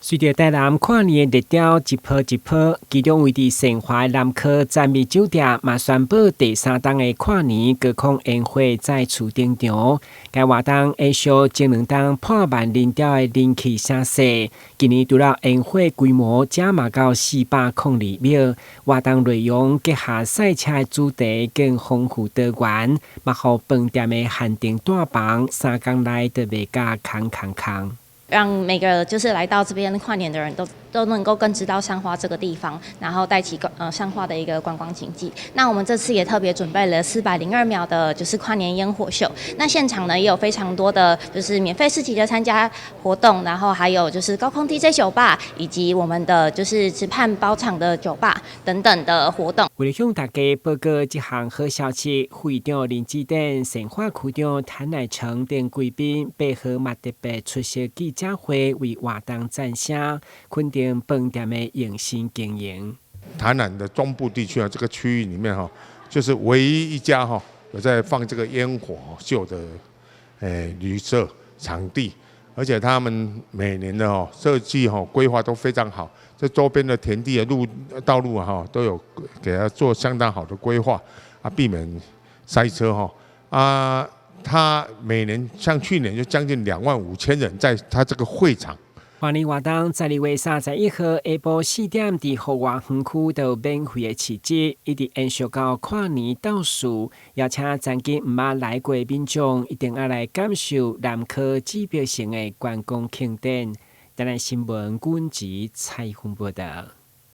隨著台南跨年的熱潮一波一波，其中位佇善華的南科棧蜜酒店嘛宣布第三冬的跨年高空煙火再次登場。該活動延續前兩冬破萬人潮的人氣聲勢，今年除了煙火規模加碼到402秒，活動內容結合賽車的主題更豐富多元，嘛予飯店的限定大房3工內就賣甲空空空。讓每個就是來到這邊跨年的人都能夠更知道善化這個地方，然後帶起善化的一個觀光經濟。那我們這次也特別準備了402秒的，就是跨年煙火秀。那現場呢也有非常多的就是免費市集的參加活動，然後還有就是高空 DJ 酒吧，以及我們的就是池畔包場的酒吧等等的活動。為了向大家報告這項好消息，副議長林志典、善化區長譚乃成等貴賓8號嘛特別出席記者會，為活動讚聲，肯定飯店的用心經營。台南的中部地區啊，這個區域裡面哈，就是唯一一家哈有在放這個煙火秀的旅社場地，而且他們每年的哦設計哈規劃都非常好，這周邊的田地的路道路啊哈都有給他做相當好的規劃啊，避免塞車哈啊。他每年像去年就將近25,000人在他這個會場。跨年活動12月31號下晡4點，佇戶外園區就有免費的市集，一直延續到跨年倒數。邀請曾經毋捌來過的民眾，一定愛來感受南科指標性的觀光慶典。台南新聞阮子采訪報道。